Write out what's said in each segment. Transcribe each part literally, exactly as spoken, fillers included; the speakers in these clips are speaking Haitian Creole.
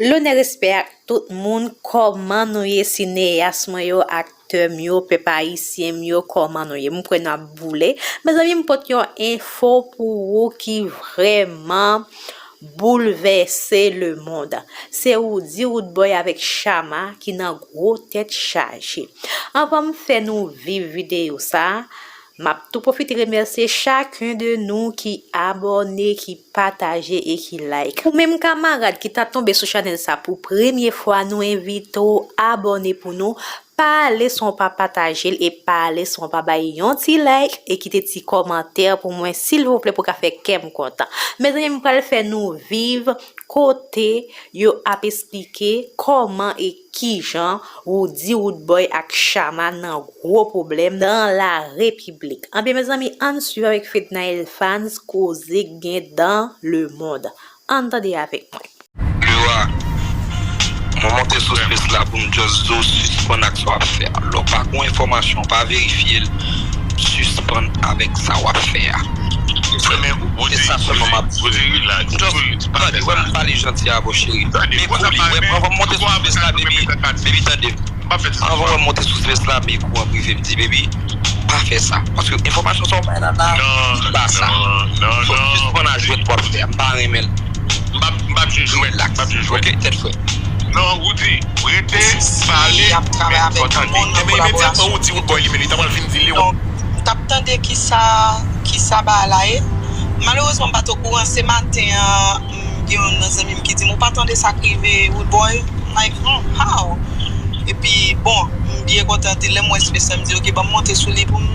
Lonè, respè ak tout moun. Kòman nou ye, sineyas mwen yo, aktè m yo, pèp ayisyen m yo, kòman nou ye? M kwè n ap boule. Mezanmi, m pote yon enfo pou ou ki vrèman boulvèse lemonn. Se Roody Roodboy avèk Chama ki nan gwo tèt chaje. Anvan m fè nou viv videyo sa, m ap tou pwofite remèsye chakun de nou ki abòne, ki pataje e ki like. Ou menm kamarad ki ta tonbe sou chanèl sa pou premye fwa, nou envite w abòne pou nou. Pa ale san w pa pataje l e pa ale san w pa bay yon ti like e kite ti kòmantè pou mwen, silvouplè, pou ka fè kè m kontan. Mezanmi, m pral fè nou viv kote yo ap esplike kòman e kijan Roody Roodboy ak Chama nan gwo pwoblèm dans la République. Anben, mezanmi, ann swiv avèk Fednaelle Fans koze k gen dans le monde. Ann tande avèk mwen. Lewa, mwen monte sou Space la pou m just di w sispann ak sa w ap fè a. Lè w pa gon enfòmasyon, pa verifye l, sispann avèk sa w ap fè a. Se sa sèlman m ap di. Just tande, wè m pale janti avè w, cheri. Men kou li, wè, anvan m monte sou Space la, baby, baby, tande. Anvan wè m monte sou Space la, men kou an prive, m di, baby, pa fè sa. Paske enfòmasyon sa w bay la, la, li pa sa. So, sispann ak jwèt w ap fè a. M pa renmen l. M p ap jwe jwèt. Relax. M p ap jwe jwèt. Ok, tèt frèt. Non, Roody, rete, pale, men fò tande. Ebyen, imedyatman, Roody Roodboy li menm, li ta pral vin di li. Donk, m t ap tande kisa, kisa bagay la ye. Malerezman, m pa t okouran. Se maten an, m gen youn nan zanmi m ki di m, "Ou pa tande sa k rive Roodboy?" M like, "Hmm, how?" Epi, bon, m byen kontan, te lè m wè Space la, m di, "Ok, ban m monte sou li pou m,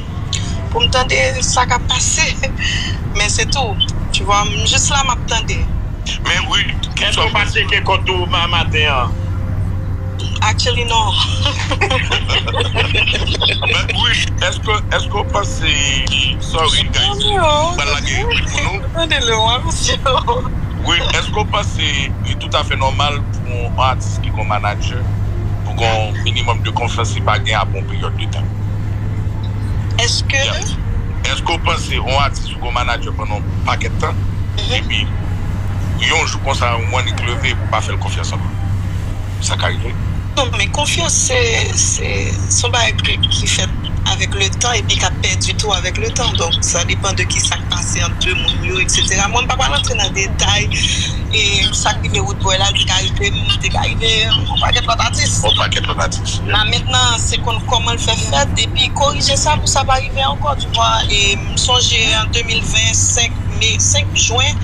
pou m tande sa k ap pase." Men se tou, tu vois, m jis la, m ap tande. Men wi, èske w pa tcheke kont ou ma-, maten an? Actually, non. Men wi, èske, èske w panse, sorry, guys, m pral lage pou nou. Tande le wa, mesye. Wi, èske w panse li toutafè nòmal pou yon atis ki gon manadjè, pou gon minimòm de konfyans li pa gen apre yon peryòd de tan? Èske Èske w panse yon atis ou gon manadjè pandan yon pakèt tan, epi yon jou konsa yon mwanik leve epi w pa fè l konfyans ankò? Sa ka rive. Non, men konfyans se, se, se yon bagay ki, ki fèt avèk le tan epi k ap pèdi tou avèk le tan. Donk, sa depann de kisa k pase ant de moun yo, etsetera. Mwen, m pa pral antre nan detay, e sa k rive Roodboy la, li te ka rive m, li te ka rive yon pakèt lòt atis. Yon pakèt lòt atis. La mentnan, se konn kòman l fè fèt, epi korije sa pou sa pa rive ankò, tu vois. E m sonje an de mil ven, senk me, senk jen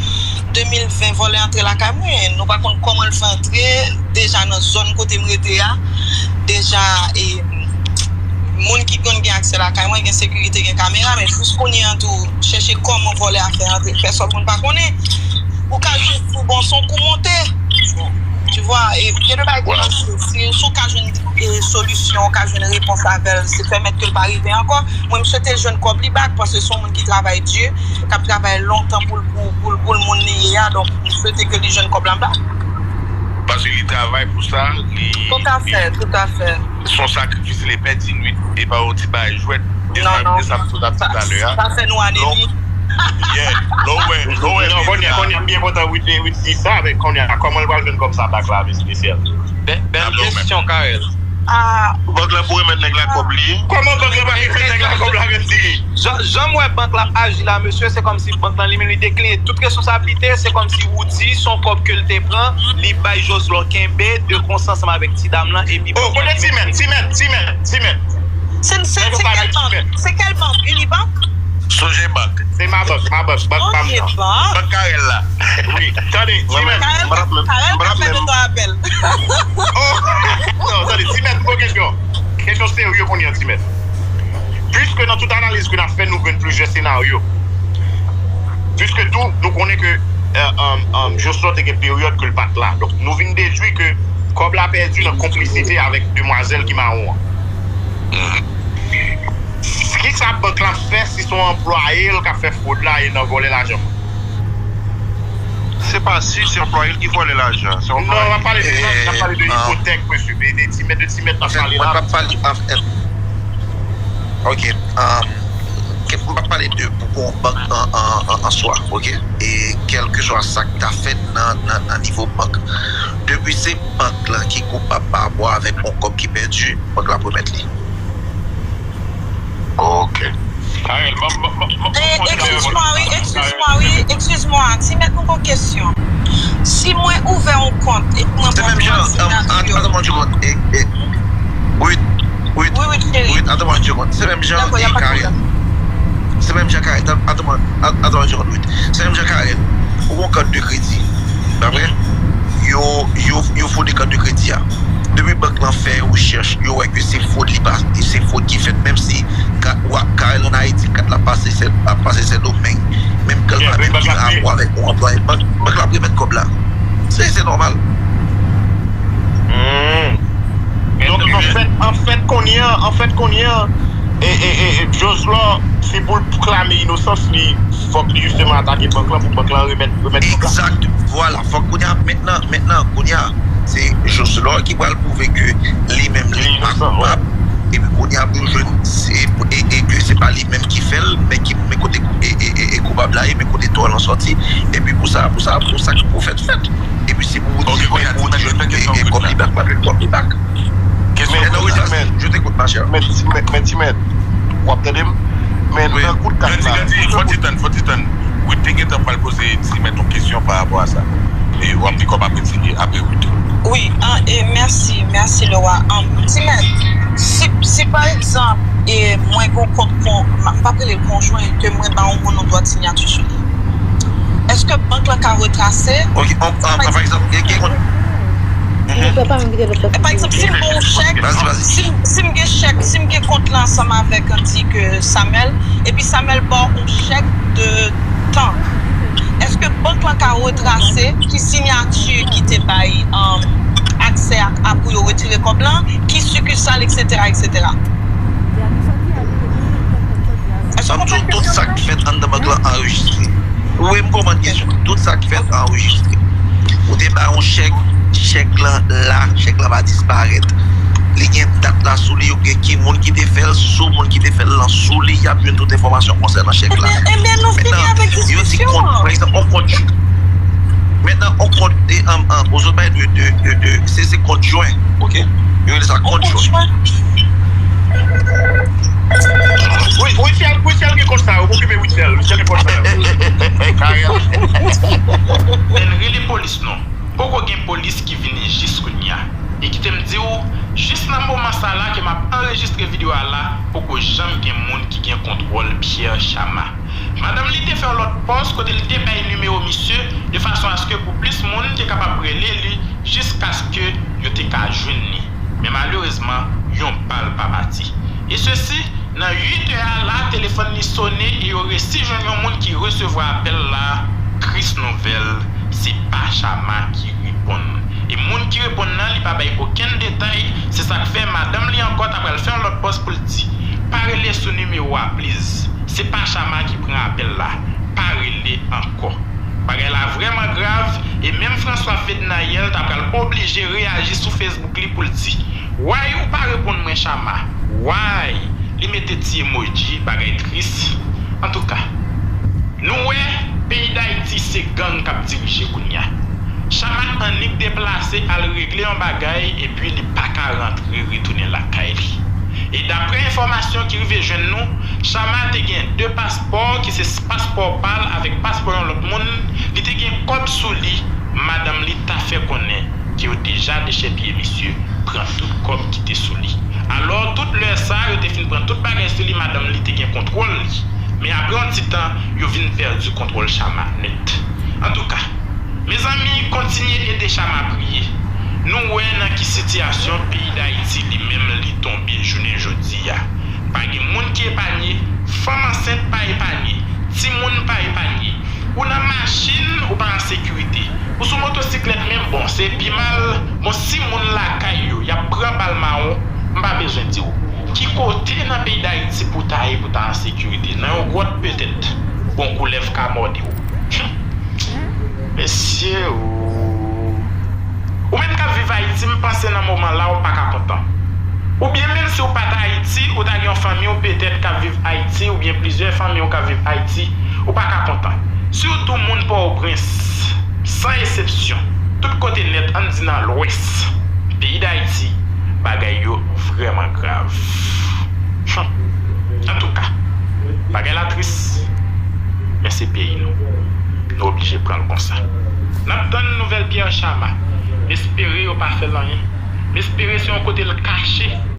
de mil ven, vòlè antre lakay mwen. Nou pa konn kòman l fè antre, deja nan zòn kote m rete a, deja, e, moun ki konn gen aksè lakay mwen, gen sekirite, gen kamera, men jis kounye an tou, chèche kòman vòlè a fè antre, pèsòn moun pa konnen. Ou ka jwenn sou bon, se yon kou monte. Tu vois, e gen de bagay ki mache, si, si w ka jwenn, e, solisyon, w ka jwenn repons avè l, se pèmèt ke l pa rive ankò. Mwen, m swete l jwenn kòb li back, paske se yon moun ki travay di, k ap travay lontan pou l, pou, pou, pou l moun li ye a, donk, m swete ke li jwenn kòb la back. Paske li travay pou sa, li... Toutafè, toutafè. Se yon sakrifis, li pèdi nwit, e pa yon ti bagay jwèt. E sa, e sa m sot ap di talè a. Sa fè nou anemi. Yeah. Lè w wè, lè w wè. Non, kounye a, kounye a, m byen kontan Whitney, Whitney di sa, men kounye a, kòman l pral jwenn kòb sa back la, mesye? Bèl kesyon, Carel. Bank la pou remèt nèg la kòb li. Kòman bank la pa remèt nèg la kòb la, menm di? Jan, jan m wè bank la ap aji la, mesye, se kòmsi bank la li menm li dekline tout responsablite, se kòmsi Roody, se yon kòb ke l te pran, li bay Joslor kenbe, de konsa ansanm avèk ti dam lan, epi... Oh, kote Timèt, Timèt, Timèt, Timèt? Se, se, se kèl bank? Se kèl bank? Unibank? Sonje bank. Se Mabank, Mabank, bank pa m nan. Bank Carel la. Wi, tande, Timèt. Carel ka fè de twa apèl. Oh, non, tande, Timèt, yon kesyon. Kesyon serye kounye a, Timèt. Piske nan tout analiz ke n ap fè, nou jwenn plizyè senaryo. Piske tou, nou konnen ke, euh, euh, euh, Joslor te gen peryòd ke l pa t la. Donk, nou vin dedui ke kòb la pèdi nan konplisite avèk demwazèl ki mawon an. Kisa bank la ap fè si se yon anplwaye l k ap fè fwod la e nan vòlè lajan? Se pa si, se anplwaye l ki vòlè lajan. Non, n ap pale de, n ap pale de ipotèk, mesye. De, de Timèt, de Timèt n ap pale la. Mwen p ap pale, anfen, ok, um, M p ap pale de pou, pou yon bank an, an, an, an swa, oke? E kèlkeswa sa k ta fèt nan, nan, nan nivo bank. Depi se bank lan ki koupab pa rapò avèk yon kòb ki pèdi, bank la ap remèt li. Oke. Karèl, ban, ban, ban, ban, ban, Eh, excuse-moi, wi, excuse-moi, wi, excuse-moi. Ti mèt, mwen gon kesyon. Si mwen ouvè yon kont epi mwen Se ba w menm jan, yon um, at-, siyati yo. Atann mwen yon segonn. E, e, Ruth, Ruth, Wi, wi, cheri. Ruth, atann mwen yon segonn. Se menm jan Dakò, y a e pa de Karèl. Pwoblèm. Se menm jan Karèl. Atann, atann mwen, at-, atann mwen yon segonn, Ruth. Se menm jan Karèl. Ou gon kat de kredi. Pa vre? Yo, yo, yo fwode kat de kredi a. Depi bank lan fè rechèch, yo wè ke se fwod li pa, se fwod ki fèt, menm si ka, wa, Karèl ann Ayiti, kat la pase Sent, ap pase Sendomeng, menm ke l pa menm gen rapò avèk yon anplwaye bank, bank la ap remèt kòb la. Se, se nòmal. Hmm. Donk, anfèt, anfèt, kounye a, anfèt, kounye a, e, e, e, e, Joslor, se pou l klame inosans li, fòk li jisteman atake bank lan, pou bank lan remèt, remèt kòb la. Egzakt. Vwala. Fòk kounye a, mentnan, mentnan, kounye a, se Joslor ki pral pwouve ke li menm li pa koupab. Epi kounye a, pou jwenn, se, e, e ke se pa li menm ki fè l, men ki, men kote, e, e, e, e koupab la ye, men kote tò lan sòti. Epi pou sa, pou sa, pou sa ki pou fèt, fèt. Epi se pou ou di, kounye a, pou ou di, jwenn, e, e, kòb li bak, pa jwenn kòb li bak. Kesyon Men non, pou Rizal, Timèt. Je t'écoute, ma chère. Men Timèt, men Timèt, w ap tande m? Men Wi. Nan kout kat Gadi, la, Gadi, fò ti tann, fò ti tann. Ruth te gentan pral poze Timèt yon kesyon pa rapò a sa. E w ap di kòb apre Ti, apre Ruth. Wi, an, e mèsi, mèsi Lewa. An, Timèt, si, si pa egzanp, e mwen gon kont kon, m, m p ap rele l konjwen, ke mwen ba yon moun yon dwat siyati sou li. Èske bank lan ka retrase? Ok, on, on, pa egzanp, gen, gen kont. Mhm. Pa egzanp, si m ba w chèk, Vas-y, vas-y. si m, si m gen chèk, si m gen kont la ansanm avèk, ann di ke Samuel, epi Samuel ba w yon chèk de tan, èske bank lan ka retrase ki siyati ki te bay, um, aksè a, a pou yo retire kòb lan, ki sikisal, etsetera, etsetera? Èske w konprann kesyon mwen? Tout sa k fèt anndan bank lan anrejistre. Wi, m konprann kesyon. Tout sa k fèt anrejistre. Ou te bay yon chèk, chèk lan la, chèk lan pa disparèt. Li gen dat la sou li, ou gen ki moun ki te fè l, sou moun ki te fè l lan sou li, y ap jwenn tout enfòmasyon konsènan chèk la. Ebyen, ebyen, nou fini avèk diskisyon an. Mentnan, yo di kont, pa egzanp, yon kont, mentnan, yon kont, e, an, an, pou zòt bay de, de, de, de, se, se kont jwen, ok? Yo rele sa kont jwen. Wi, Witchel, Witchel gen kont sa yo, okipe Witchel, Witchel gen kont sa yo. Karèl. Men rele polis non. Poko gen polis ki vini jis kounye a. E kite m di w, jis nan moman sa la ke m ap anrejistre videyo a la, poko janm gen moun ki gen kontwòl Pierre Chama. Madanm li te fè yon lòt pòs kote li te bay nimewo misye, de fason aske pou plis moun te kapab rele li jiskaske yo te ka jwenn li. Men malerezman, yon bal pa pati. E sesi, nan uit è a la, telefòn li sone e yo resi jwenn yon moun ki resevwa apèl la, tris nouvèl, se pa Chama ki reponn. E moun ki reponn nan, li pa bay okenn detay, se sa k fè madanm li ankò ta pral fè yon lòt pòs pou l di, pa rele sou nimewo a, please. Se pa Chama ki pran apèl la. Pa rele ankò. Bagay la vrèman grav, e menm François Fednaelle ta pral oblije reyaji sou Facebook li pou l di, why ou pa reponn mwen, Chama? Why? Li mete ti emoji, bagay tris. Antouka, nou wè, peyi Dayiti se gang k ap dirije kounye a. Chama annik deplase al regle yon bagay, epi li pa ka rantre retounen lakay li. E daprè enfòmasyon ki rive jwenn nou, Chama te gen de paspò, ki se paspò pa l avèk paspò yon lòt moun, li te gen kòb sou li, madanm li ta fè konnen ke yo deja dechèpiye misye, pran tout kòb ki te sou li. Alò, tout lè sa, yo te fin pran tout bagay sou li, madanm li te gen kontwòl li. Men apre yon ti tan, yo vin pèdi kontwòl Chama nèt. Antouka, mezanmi, kontinye ede Chama priye. Nou wè nan ki sitiyasyon peyi Dayiti li menm li tonbe jounen jodi a. Pa gen moun ki epanye, fanm ansent pa epanye, timoun pa epanye. Ou nan machin, ou pa an sekirite. Ou sou motosiklèt menm, bon, se pi mal. Bon, si moun lakay yo, y ap pran bal mawon, m pa bezwen di w. Ki kote nan peyi Dayiti pou w ta ye pou w ta an sekirite? Nan yon gwòt petèt. Bon, koulèv ka mòde w. Hum. Mesye, ou. Ou menm k ap viv Ayiti, m panse nan moman la, ou pa ka kontan. Oubyen menm si w pa t Ayiti, ou ta gen yon fanmi w petèt k ap viv Ayiti, oubyen plizyè fanmi w k ap viv Ayiti, ou pa ka kontan. Sitou moun Pòtoprens, san eksepsyon, tout kote nèt, ann di nan Lwès peyi Dayiti, bagay yo vrèman grav. Antouka, bagay la tris, men se peyi nou. Nou oblije pran l konsa. N ap tann nouvèl Pierre Chama. M espere yo pa fè l anyen. M espere se yon kote l kache.